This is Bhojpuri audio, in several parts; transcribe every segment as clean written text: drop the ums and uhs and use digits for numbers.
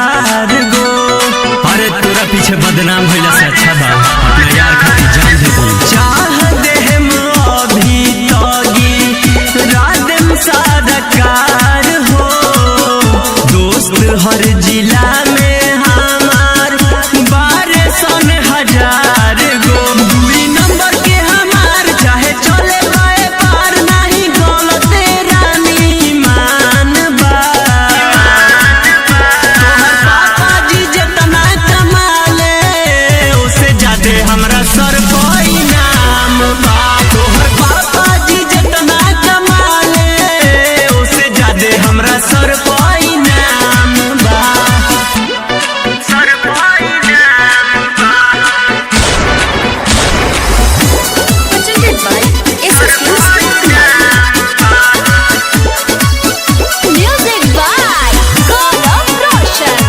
हजार गो। अरे तोरा पीछे बदनाम भइला से अच्छा बा अपना यार खातिर जान दे दी। चाह देहम अभी तगी राधम सारा कार हो। दोस्त हर जिला में हमार बारह सन हजार गो। दूरी नंबर के हमार चाहे चले बाए पार नहीं गलत रानी मान बा। तोहर पापा जी जितना कमाले उसे ज्यादे हमरा सर पर इनाम बा। तोहर पापा जी जितना कमाले उसे ज्यादे हमरा सर पर इनाम बा। सर पर इनाम बा। Presented by SS Films. Music by Gaurav Roshan.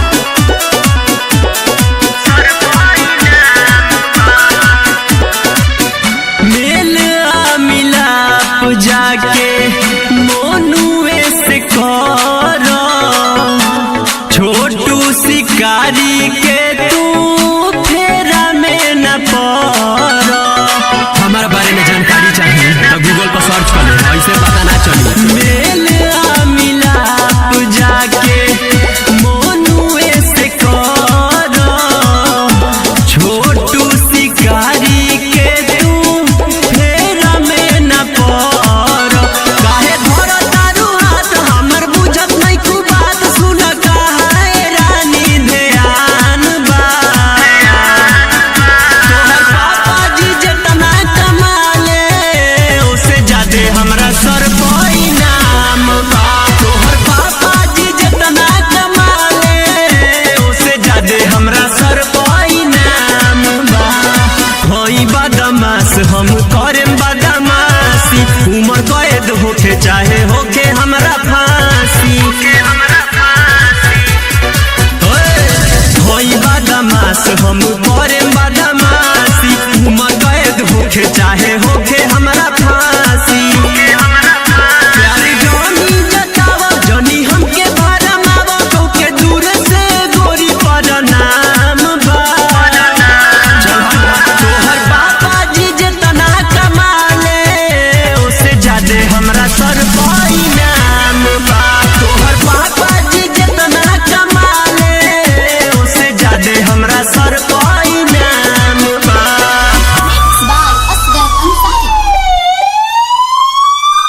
मेल आ मिलाप जाके मोनुए से कर, छोटू शिकारी के